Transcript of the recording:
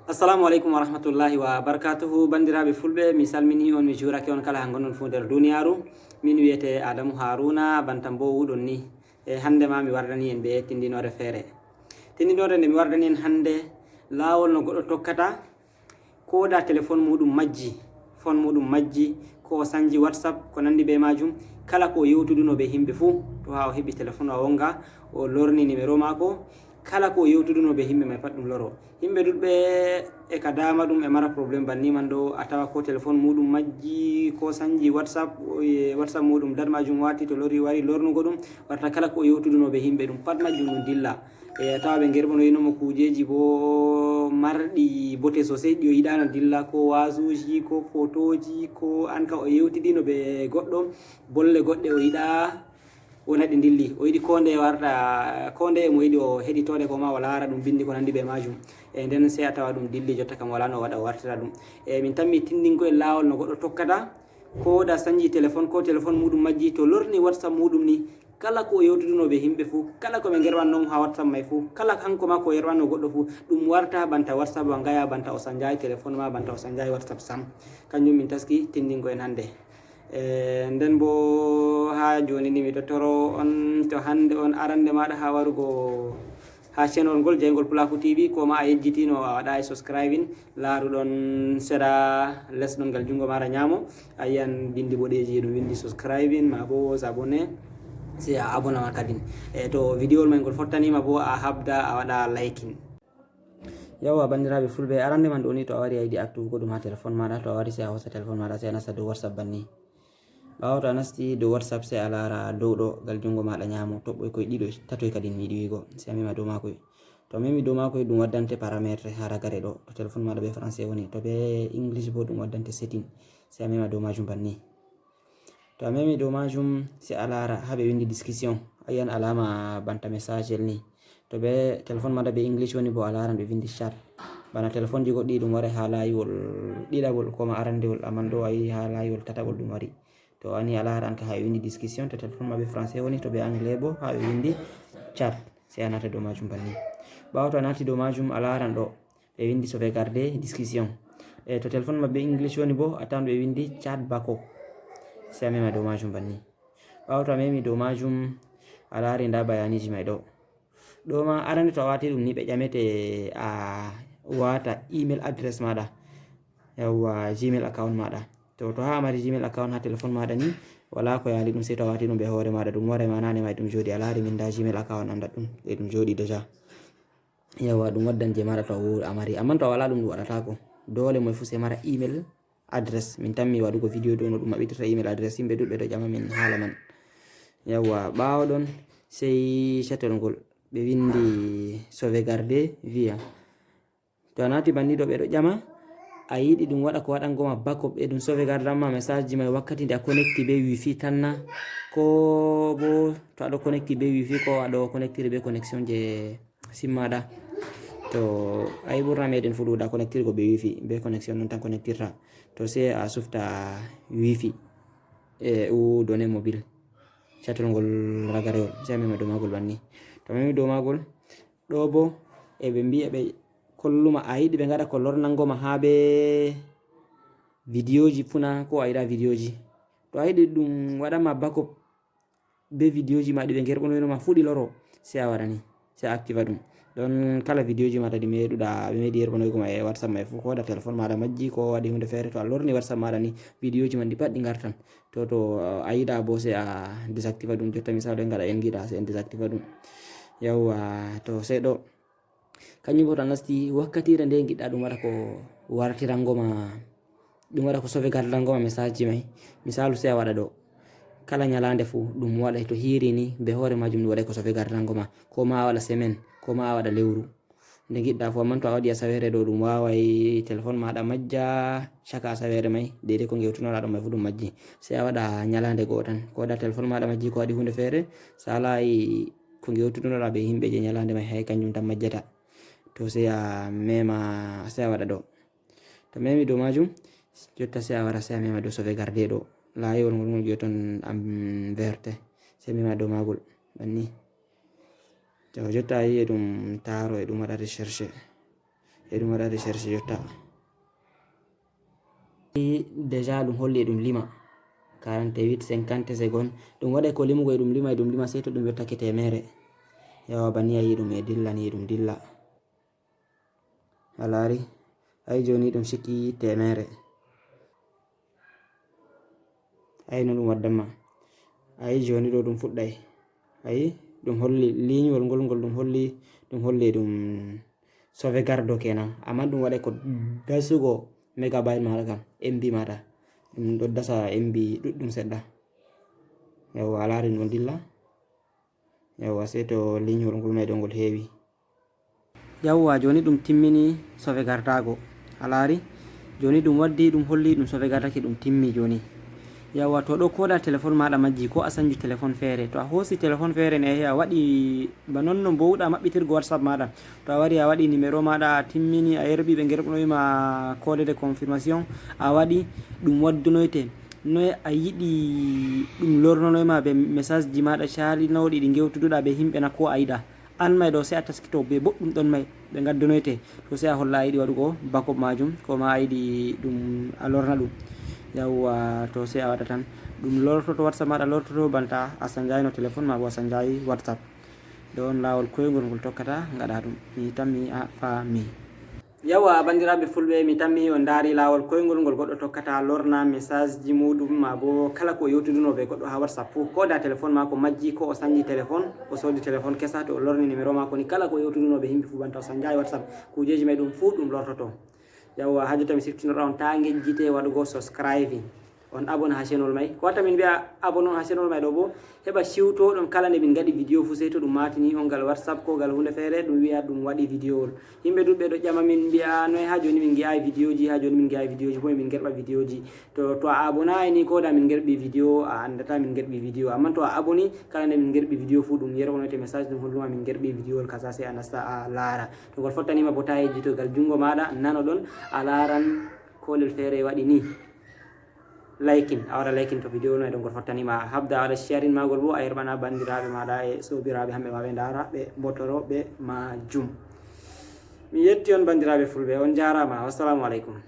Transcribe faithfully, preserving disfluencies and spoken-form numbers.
Assalamu aleykum wa rahmatullahi wa barakatuhu. Banndiraaɓe fulɓe, mi salminii on, mi juurake on kala haa ngonɗon fuu nder duniyaaru. Min wiyetee Adamu Haruna, banta mboowuɗon ni. E hannde ma mi wardanii en bee tindinoore feere. Tindinoore nde mi wardanii en hannde, laawol no goɗɗo tokkata, ko da telefon muuɗum majji, fon muuɗum majji, ko o sanji WhatsApp, ko nanndi bee maajum, kala ko o yewtudunoo bee yimɓe fuu, to haa o heɓi telefon o wonga, o lorni nimero maako, kala ko o yewtudunoo bee yimɓe may pat ɗum loro. Yimɓe duɗɓe e ka dama ɗum e mara problème banni man ɗo, a tawa ko telefon muuɗum majji, ko sanji WhatsApp, o, e WhatsApp muuɗum dat maajum wati to lori wari lornugo ɗum, warta kala ko o yewtudunoo bee yimɓe ɗum pat majjum ɗum dilla. E a tawa ɓe ngerɓonoyno mo kuujeeji boo marɗi bote sosey ɗi o yiɗaano dilla, ko waasuuji, ko fotooji, ko an ka o yewtidino bee goɗɗo, bolle goɗɗe o yiɗaa wona ɗi dilli. O yiɗi ko nde warta, ko nde mo yiɗi o heɗitoode ko ma o laara ɗum binndi ko nanndi bee maajum. E nden sey a tawa ɗum dilli jotta kam walaa no waɗa o wartira ɗum. E min tammi tindinkoy laawol no goɗɗo tokkata, ko da sanji telefon, ko telefon muuɗum majji, to lorni WhatsApp muuɗum ni, kala ko o yewtudunoo bee yimɓe fuu, kala ko ɓe ngerwanno mo haa WhatsApp may fuu, kala kanko ma ko yerwanno goɗɗo fuu, ɗum warta banta WhatsApp wa ngaya, banta o sanjaay telefon ma, banta o sanjaay WhatsApp sam. Kanjum min taski tindingo en hannde. E nden boo haa jooni ni miɗo toro on, to hannde on arande maaɗa haa warugo haa channel ngol Jeyngol Pulaaku T V, ko ma a yejjitino a waɗaay subscribing, laaruɗon sera les ɗon ngal junngo maaɗa nyaamo, a yiyan binndi boɗeeji ɗum winndi subscribing, ma boo s'abonner, sey a abonama kadin. E to vidéo may ngol fottaniima boo a habda a waɗa liking. Yawwa, banndiraaɓe fulɓe, arande man ɗo ni to a wari a yiɗi activugo ɗum haa telefon maaɗa, to a wari sey a hoosa telefon maaɗa sey a nasta dow WhatsApp banni. Ɓaawo to a nasti dow WhatsApp sey a laara dow ɗo ngal junngo maaɗa nyaamo, toɓɓoy koy ɗiɗo, tatoy kadin mi yiɗi wi'go, sey a mema dow maakoy. To a memi dow maakoy ɗum waddante paramètre haa ragare ɗo, to telefon maaɗa bee français woni, to bee English boo ɗum waddante setting, sey a mema dow maajum banni. To a memi dow maajum sey a laara haa ɓe winndi discussion, a yiyan alaama banta message ni. To bee telefon maaɗa bee English woni boo a laaran ɓe winndi chat. Bana telefonji goɗɗi ɗum waray haa laayiwol ɗiɗaɓol ko ma arandewol, amman ɗo a yi'i haa laayiwol tataɓol ɗum wari. To a ni a laaran ka haa ɓe winndi discussion, to telefon ma bee français woni, to bee anglais boo haa ɓe winndi chat, sey a naata dow maajum banni. Ɓaawo to a naati dow maajum a laaran ɗo ɓe winndi sauvegarder discussion. E to telefon ma bee English woni boo a tawan ɓe winndi chat backup. Sey a mema dow maajum banni. Ɓaawo to a memi dow maajum a laari ndaa bayaaniiji may ɗo. Ɗo ma arande to a waati ɗum ni ɓe ƴamete a waata email address maaɗa. Yawwa, Gmail account maaɗa. To, to haa a mari Gmail account haa telefon maaɗa ni, walaa ko yaali ɗum sey to a waati ɗum bee hoore maaɗa, ɗum waray ma nane may ɗum jooɗi a laari min ndaa Gmail account am ndaa ɗum e ɗum jooɗi déjà. Yawwa, ɗum waddan jey maaɗa to a wo-, a mari. Amman to a walaa ɗum ɗum waɗataako. Doole moy fuu sey mara email address. Min tammi waɗugo vidéo dow no ɗum maɓɓitirta email address. Yimɓe duɗɓe ɗo ƴama min haala man. Yawwa, ɓaawo ɗon sey chatol ngol ɓe winndi sauvegarder via. To a naati banni ɗo ɓe ɗo ƴama, a yiɗi ɗum waɗa ko waɗango ma backup e ɗum sauvegardan ma message ji may wakkati nde a connecti bee wifi tan na? Ko boo to a ɗo connecti bee wifi ko a ɗo connectiri bee connexion je sim maaɗa. To a yi ɓurna meɗen fuu ɗuuɗa connectirgo bee wifi, bee connexion non tan connectirta. To sey a sufta wifi e ou données mobile. Chatol ngol ragarewol, sey a mema dow maagol banni. To a memi dow maagol, ɗo boo e ɓe mbi'a ɓe kolluma a yiɗi ɓe ngaɗa ko lornango ma haa bee vidéoji fuu na ko a yiɗa vidéoji. To a yiɗi ɗum waɗan ma backup bee vidéoji ma ɗi ɓe ngerɓonoyno ma fuu ɗi loro, sey a waɗa ni, sey a activa ɗum. Ɗon kala vidéoji ma ta ɗi meɗuɗa, ɓe meɗi yerɓonoygo ma e WhatsApp ma e fuu, ko da telefon maaɗa majji, ko waɗi huunde feere, to a lorni WhatsApp maaɗa ni, vidéoji man ɗi pat ɗi ngartan. To, to a yiɗa boo sey a désactiva ɗum. Jotta misaalu en ngaɗa en ngiɗa sey en désactiva ɗum. Yawwa, to sey ɗo. Kanjum boo to a nasti wakkatiire nde ngiɗɗa ɗum waɗa ko wartirango ma, ɗum waɗa ko sauvegardango ma message ji may. Misaalu sey a waɗa ɗo. Kala nyalaande fuu ɗum waɗay to hiiri ni bee hoore maajum ɗum waɗay ko sauvegardango ma. Ko ma a waɗa semaine, ko ma a waɗa lewru. Nde ngiɗɗa fuu, amman to a waɗi asaweere ɗo ɗum waaway telefon maaɗa majja caka asaweere may, deydey ko ngewtunoɗa ɗon may fuu ɗum majji. Sey a waɗa nyalaande go'o tan. Ko da telefon maaɗa majji ko waɗi huunde feere, saalaayi ko ngewtunoɗa bee yimɓe je nyalaande may hay kanjum tan majjata. To sey a mema, sey a waɗa ɗo. To a memi dow maajum, jotta sey a wara sey a mema dow sauvegarder ɗo. Laayewol ngol ngol joton am verte. Sey a mema dow maagol. Banni. To jotta a yi'i e ɗum taaro e ɗum waɗa recherche. E ɗum waɗa recherche yotta. Déjà ɗum holli e ɗum lima quarante-huit cinquante secondes. Ɗum waɗa ko limugo e ɗum lima e ɗum lima sey to ɗum yottake temere. Yawa bani a yi ɗum e dilla ni ɗum dilla. A laari? Ay joni ɗum sikki temere. Ay no ɗum waddamma. Ay joni ɗo ɗum fuɗɗay. Ay ɗum holli liñuwol ngol ngol ɗum holli ɗum holli ɗum sauvegarde kenan. Amma ɗum waɗay ko dasugo megabyte maɗa kam, M B maɗa. Ɗum ɗo dasa M B ɗuɗɗum seɗɗa. Yawwa a laari no dilla. Yawwa sey to liñuwol ngol may ɗo ngol heewi. Yawwa joni ɗum timmini sauvegardago. A laari? Joni ɗum waddi ɗum holli ɗum sauvegardake ɗum timmi joni. Yawwa to ɗo koda téléphone maɗa majji ko a sanju téléphone feere. To a hosi téléphone feere ne a waɗi ba non no mbowɗa maɓɓitirgo WhatsApp maɗa. To a wari a waɗi numéro maɗa a timmini a yerɓi ɓe gerɓnoyma code de confirmation a waɗi ɗum waddunoyte. Noy a yiɗi ɗum lornonoyma be message ji maɗa calinoɗi ɗi gewtuduɗa be himɓe na ko a yiɗa? An may ɗo sey a taskito be boɗɗum ɗon may ɓe gaddonoyte to sey a holla a yiɗi waɗugo backup majum ko ma a yiɗi ɗum a lorna ɗum. Yawwa to sey a waɗa tan ɗum lortoto WhatsApp maɗa lortoto banta a sanjayino téléphone ma bo a sanjayi WhatsApp. Ɗo on lawol koyngol ngol tokkata gaɗa ɗum mi tammi a faami. Yawa bandiraɓe fulɓe mi tammi on ndaari laawol koyngol ngol goɗɗo tokkata lorna message ji muɗum ma bo kala ko yewtuduno be goɗɗo ha WhatsApp fuu ko da téléphone mako majji ko o sanji téléphone o sodi téléphone kesa to o lorni numéro mako ni kala ko yewtuduno be himɓe fuu banta o sanjayi WhatsApp kujeji may ɗum fuu ɗum lortoto. Yawa ha jotta mi siftinoɗa on ta ngejjite waɗugo subscribing. On abonné ha channel may ko watta min mbiya abonné on ha channel may ɗo bo heɓa siwtoɗon kala nde min gaɗi vidéo fu sey to ɗum matini on ngal WhatsApp ko ngal hunde feere ɗum wiya ɗum waɗi vidéowol. Yimɓe ɗuɗɓe ɗo ƴama min mbiya noy ha joni min ngi'ayi vidéoji ha joni min ngi'ayi vidéoji bo min gerɓa vidéoji. To to a abonnayi ni ko da min gerɓi vidéo a andata min gerɓi vidéo amma to a aboni kala nde min gerɓi vidéo fu ɗum yerɓonoyte message ɗum holluma min gerɓi vidéowol kaza sey a nasta a laara. To ngol fottanima bo ta yejjito ngal jungo maɗa nano ɗon a laran kolel feere waɗi ni. Liking a waɗa liking to video no e ɗon gol fottanima a habda a waɗa sharing magol bo a yerɓana bandiraɓe maɗa e sobiraɓe hamɓe ma ɓe dara ɓe mbotoro ɓe majum. Mi yetti on bandiraɓe fulɓe on jarama wassalamu aleykum.